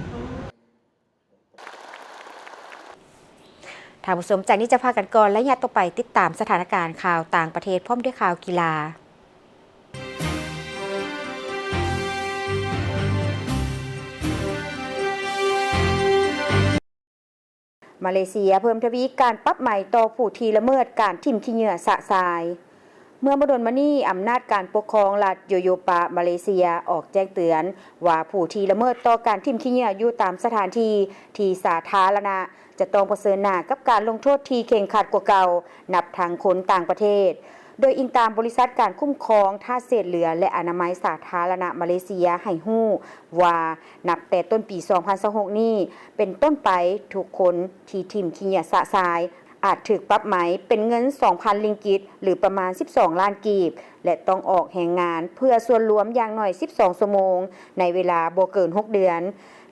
ທ່ານຜູ້ຊົມ, ຈາກນີ້ຈະພາກັນກ່ອນ, ໄລຍະຕໍ່ໄປຕິດຕາມສະຖານະການຂ່າວຕ່າງປະເທດ ພ້ອມດ້ວຍຂ່າວກິລາ. ມາເລເຊຍເພີ່ມທະວີການປັບໃໝຕໍ່ຜູ້ທີ່ລະເມີດການຖິ້ມຂີ້ເຫຍື້ອຊະຊາຍ. ເມື່ອບໍ່ດົນມານີ້, ອຳນາດການປົກຄອງລັດໂຍໂຍປາມາເລເຊຍອອກແຈ້ງເຕືອນວ່າ ຜູ້ທີ່ລະເມີດຕໍ່ການຖິ້ມຂີ້ເຫຍື້ອຢູ່ຕາມສະຖານທີ່ທີ່ສາທາລະນະ ຈະຕ້ອງປະເຊີນໜ້າກັບການລົງໂທດທີ່ເຄັ່ງຄັດກວ່າເກົ່າ, ນັບທັງຄົນຕ່າງປະເທດ. ໂດຍອີງຕາມບໍລິສັດການຄຸ້ມຄອງທາດເສດເຫຼືອ ແລະ ອະນາໄມສາທາລະນະມາເລເຊຍໃຫ້ຮູ້ວ່າ ນັບແຕ່ຕົ້ນປີສອງພັນຊາວຫົກນີ້ເປັນຕົ້ນໄປ, ທຸກຄົນທີ່ຖິ້ມຂີ້ເຫຍື້ອຊະຊາຍ ອາດຖືກປັບໃໝເປັນເງິນສອງພັນລິງກິດ ຫຼື ປະມານສິບສອງລ້ານກີບ ແລະ ຕ້ອງອອກແຮງງານເພື່ອສ່ວນລວມຢ່າງໜ້ອຍສິບສອງຊົ່ວໂມງ ໃນເວລາບໍ່ເກີນຫົກເດືອນ.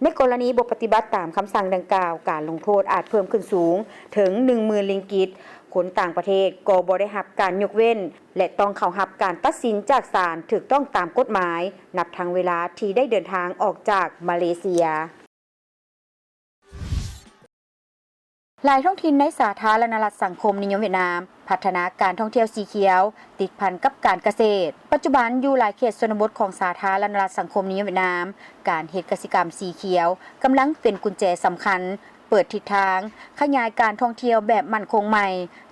ໃນກໍລະນີບໍ່ປະຕິບັດຕາມຄຳສັ່ງດັ່ງກ່າວ, ການລົງໂທດອາດເພີ່ມຂຶ້ນສູງເຖິງໜຶ່ງໝື່ນລິງກິດ. ຄົນຕ່າງປະເທດກໍບໍ່ໄດ້ຮັບການຍົກເວັ້ນ ແລະ ຕ້ອງເຂົ້າຮັບການຕັດສິນຈາກສານຖືກຕ້ອງຕາມກົດໝາຍ, ນັບທັງເວລາທີ່ໄດ້ເດີນທາງອອກຈາກມາເລເຊຍ. ຫຼາຍທ້ອງຖິ່ນໃນສາທາລະນະລັດສັງຄົມນິຍົມຫວຽດນາມ ພັດທະນາການທ່ອງທ່ຽວສີຂຽວ ຕິດພັນກັບການກະເສດ. ປັດຈຸບັນ, ຢູ່ຫຼາຍເຂດຊົນນະບົດຂອງສາທາລະນະລັດສັງຄົມນິຍົມຫວຽດນາມ, ການເຮັດກະສິກຳສີຂຽວກຳລັງເປັນກຸນແຈສຳຄັນ ເປີດທິດທາງຂະຫຍາຍການທ່ອງທ່ຽວແບບໝັ້ນຄົງໃໝ່,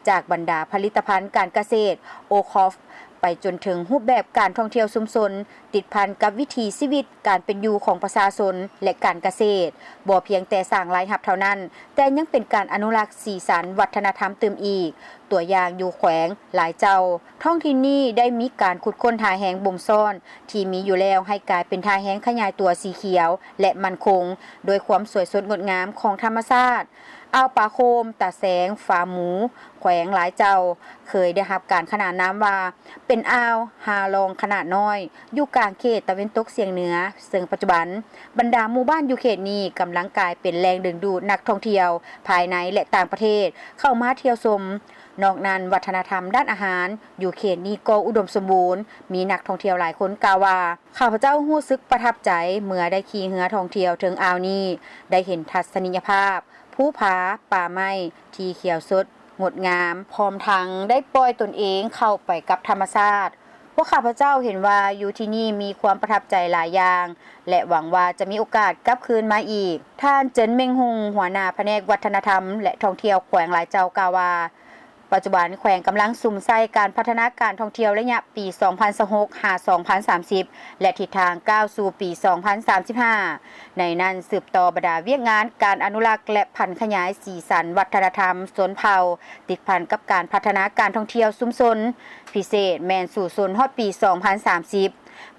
ຈາກບັນດາຜະລິດຕະພັນການກະເສດ ໂອຄອຟ ໄປຈົນເຖິງຮູບແບບການທ່ອງທ່ຽວຊຸມຊົນ ຕິດພັນກັບວິຖີຊີວິດການເປັນຢູ່ຂອງປະຊາຊົນ ແລະ ການກະເສດ, ບໍ່ພຽງແຕ່ສ້າງລາຍຮັບເທົ່ານັ້ນ, ແຕ່ຍັງເປັນການອະນຸລັກສີສັນວັດທະນະທຳຕື່ມອີກ. ຕົວຢ່າງຢູ່ແຂວງຫຼາຍເຈົ້າ, ທ້ອງຖິ່ນນີ້ໄດ້ມີການຂຸດຄົ້ນທ່າແຮງບົ່ມຊ້ອນທີ່ມີຢູ່ແລ້ວໃຫ້ກາຍເປັນທ່າແຮງຂະຫຍາຍຕົວສີຂຽວ ແລະ ໝັ້ນຄົງ ໂດຍຄວາມສວຍສົດງົດງາມຂອງທຳມະຊາດ. ອ່າວປາໂຄມ, ຕາແສງ, ຟາໝູ, ແຂວງຫຼາຍເຈົ້າ ເຄີຍໄດ້ຮັບການຂະໜານນາມວ່າ ເປັນອ່າວຮາລອງຂະໜາດນ້ອຍ ຢູ່ກາງເຂດຕາເວັນຕົກສຽງເໜືອ, ເຊິ່ງປັດຈຸບັນບັນດາໝູ່ບ້ານຢູ່ເຂດນີ້ກຳລັງກາຍເປັນແຫຼ່ງດຶງດູດນັກທ່ອງທ່ຽວພາຍໃນ ແລະ ຕ່າງປະເທດເຂົ້າມາທ່ຽວຊົມ. ນອກນັ້ນ, ວັດທະນະທຳດ້ານອາຫານຢູ່ເຂດນີ້ກໍອຸດົມສົມບູນ, ມີນັກທ່ອງທ່ຽວຫຼາຍຄົນກ່າວວ່າ, ຂ້າພະເຈົ້າຮູ້ສຶກປະທັບໃຈເມື່ອໄດ້ຂີ່ເຮືອທ່ອງທ່ຽວເທິງອ່າວນີ້, ໄດ້ເຫັນທັດສະນີຍະພາບ ພູຜາ, ປ່າໄມ້ທີ່ຂຽວສົດ ງົດງາມ, ພ້ອມທັງໄດ້ປ່ອຍຕົນເອງເຂົ້າໄປກັບທຳມະຊາດ. ພວກຂ້າພະເຈົ້າເຫັນວ່າຢູ່ທີ່ນີ້ມີຄວາມປະທັບໃຈຫຼາຍຢ່າງ ແລະ ຫວັງວ່າຈະມີໂອກາດກັບຄືນມາອີກ. ທ່ານ ເຈິນ ເມັງຮຸງ, ຫົວໜ້າພະແນກວັດທະນະທຳ ແລະ ທ່ອງທ່ຽວແຂວງຫຼາຍເຈົ້າ ກ່າວວ່າ, ປັດຈຸບັນແຂວງກຳລັງສຸມໃສ່ການພັດທະນາການທ່ອງທ່ຽວໄລຍະປີສອງພັນຊາວຫົກ ຫາ ສອງພັນສາມສິບ ແລະ ທິດທາງກ້າວສູ່ປີສອງພັນສາມສິບຫ້າ. ໃນນັ້ນສືບຕໍ່ບັນດາວຽກງານການອະນຸລັກ ແລະ ຜັນຂະຫຍາຍສີສັນວັດທະນະທຳຊົນເຜົ່າ ຕິດພັນກັບການພັດທະນາການທ່ອງທ່ຽວຊຸມຊົນ, ພິເສດແມ່ນສູ້ຊົນຮອດປີສອງພັນສາມສິບ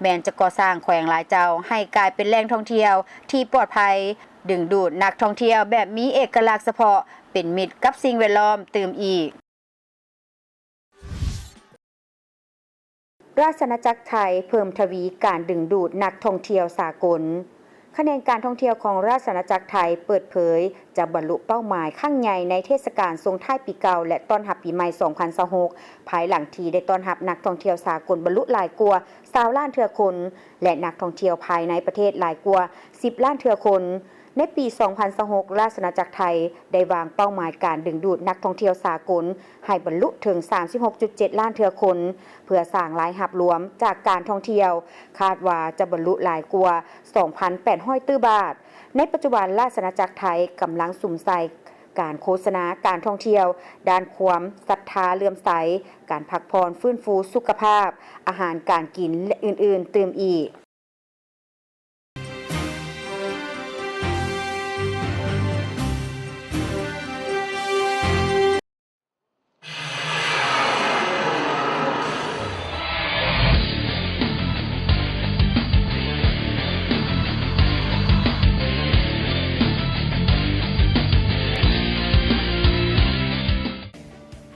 ແມ່ນຈະກໍ່ສ້າງແຂວງຫຼາຍເຈົ້າໃຫ້ກາຍເປັນແຫຼ່ງທ່ອງທ່ຽວທີ່ປອດໄພ, ດຶງດູດນັກທ່ອງທ່ຽວແບບມີເອກະລັກສະເພາະ, ເປັນມິດກັບສິ່ງແວດລ້ອມຕື່ມອີກ. ລາຊະອານາຈັກໄທເພີ່ມທະວີການດຶງດູດນັກທ່ອງທ່ຽວສາກົນ. ຂະແໜງການທ່ອງທ່ຽວຂອງລາຊະອານາຈັກໄທເປີດເຜີຍຈະບັນລຸເປົ້າໝາຍຄັ້ງໃຫຍ່ໃນເທດສະການສົ່ງທ້າຍປີເກົ່າ ແລະ ຕ້ອນຮັບປີໃໝ່ສອງພັນຊາວຫົກ ພາຍຫຼັງທີ່ໄດ້ຕ້ອນຮັບນັກທ່ອງທ່ຽວສາກົນບັນລຸຫຼາຍກວ່າຊາວລ້ານເທື່ອຄົນ ແລະ ນັກທ່ອງທ່ຽວພາຍໃນປະເທດຫຼາຍກວ່າສິບລ້ານເທື່ອຄົນ. ໃນປີສອງພັນຊາວຫົກ ລາຊະອານາຈັກໄທໄດ້ວາງເປົ້າໝາຍການດຶງດູດນັກທ່ອງທ່ຽວສາກົນໃຫ້ບັນລຸເຖິງສາມສິບຫົກຈຸດເຈັດລ້ານເທື່ອຄົນ ເພື່ອສ້າງລາຍຮັບລວມຈາກການທ່ອງທ່ຽວ ຄາດວ່າຈະບັນລຸຫຼາຍກວ່າສອງພັນແປດຮ້ອຍຕື້ບາດ. ໃນປັດຈຸບັນ ລາຊະອານາຈັກໄທກຳລັງສຸມໃສ່ການໂຄສະນາການທ່ອງທ່ຽວດ້ານຄວາມສັດທາເຫຼື້ອມໃສ, ການພັກຜ່ອນ, ຟື້ນຟູສຸຂະພາບ, ອາຫານການກິນ ແລະ ອື່ນໆຕື່ມອີກ.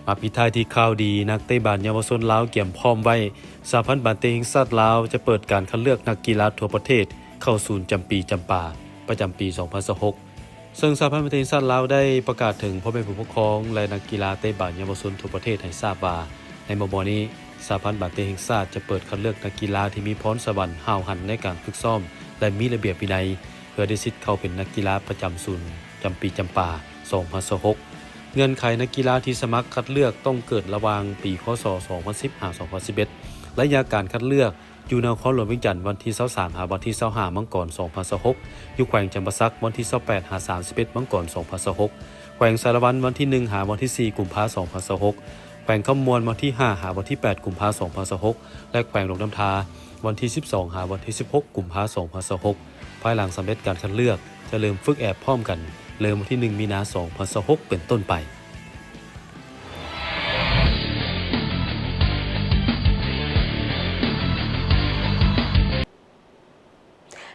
ມາປິດທ້າຍທີ່ຂ່າວດີ, ນັກເຕະບານເຍົາວະຊົນລາວກຽມພ້ອມໄວ້. ສະຫະພັນບານເຕະແຫ່ງຊາດລາວຈະເປີດການຄັດເລືອກນັກກິລາທົ່ວປະເທດເຂົ້າສູນຈຳປີຈຳປາ ປະຈຳປີສອງພັນຊາວຫົກ ເຊິ່ງສະຫະພັນບານເຕະແຫ່ງຊາດລາວໄດ້ປະກາດເຖິງພໍ່ແມ່ຜູ້ປົກຄອງ ແລະ ນັກກິລາເຕະບານເຍົາວະຊົນທົ່ວປະເທດໃຫ້ຊາບວ່າ ໃນມໍ່ໆນີ້ ສະຫະພັນບານເຕະແຫ່ງຊາດຈະເປີດຄັດເລືອກນັກກິລາທີ່ມີພອນສະຫວັນ, ຫ້າວຫັນໃນການຝຶກຊ້ອມ ແລະ ມີລະບຽບວິໄນ ເພື່ອໄດ້ສິດເຂົ້າເປັນນັກກິລາປະຈຳສູນຈຳປີຈຳປາສອງພັນຊາວຫົກ. ເງື່ອນໄຂນັກກິລາທີ່ສະໝັກຄັດເລືອກຕ້ອງເກີດລະຫວ່າງປີ ຄ.ສ. ສອງພັນສິບ ຫາ ສອງພັນສິບເອັດ. ໄລຍະການຄັດເລືອກ ຢູ່ນະຄອນຫຼວງວຽງຈັນ ວັນທີຊາວສາມ ຫາ ວັນທີຊາວຫ້າ ມັງກອນ ສອງພັນຊາວຫົກ, ຢູ່ແຂວງຈຳປາສັກ ວັນທີຊາວແປດ ຫາ ສາມສິບເອັດ ມັງກອນ ສອງພັນຊາວຫົກ, ແຂວງສາລະວັນ ວັນທີໜຶ່ງ ຫາ ວັນທີສີ່ ກຸມພາ ສອງພັນຊາວຫົກ, ແຂວງຄຳມ່ວນ ວັນທີຫ້າ ຫາ ວັນທີແປດ ກຸມພາ ສອງພັນຊາວຫົກ ແລະ ແຂວງຫຼວງນ້ຳທາ ວັນທີສິບສອງ ຫາ ວັນທີສິບຫົກ ກຸມພາ ສອງພັນຊາວຫົກ. ພາຍຫຼັງສຳເລັດການຄັດເລືອກ ຈະເລີ່ມຝຶກແອບພ້ອມກັນ ເລີ່ມວັນທີໜຶ່ງ ມີນາ ສອງພັນຊາວຫົກ ເປັນຕົ້ນໄປ.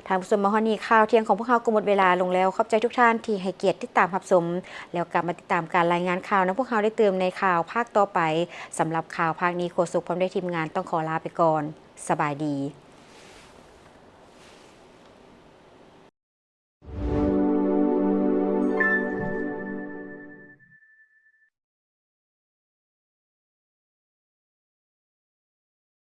ທ່ານຜູ້ຊົມ, ມາຮອດນີ້ ຂ່າວທ່ຽງຂອງພວກເຮົາກໍໝົດເວລາລົງແລ້ວ. ຂອບໃຈທຸກທ່ານທີ່ໃຫ້ກຽດຕິດຕາມຮັບຊົມ, ແລ້ວກັບມາຕິດຕາມການລາຍງານຂ່າວນຳພວກເຮົາໄດ້ຕື່ມໃນຂ່າວພາກຕໍ່ໄປ. ສຳລັບຂ່າວພາກນີ້, ໂຄສົກພ້ອມດ້ວຍທີມງານຕ້ອງຂໍລາໄປກ່ອນ. ສະບາຍດີ.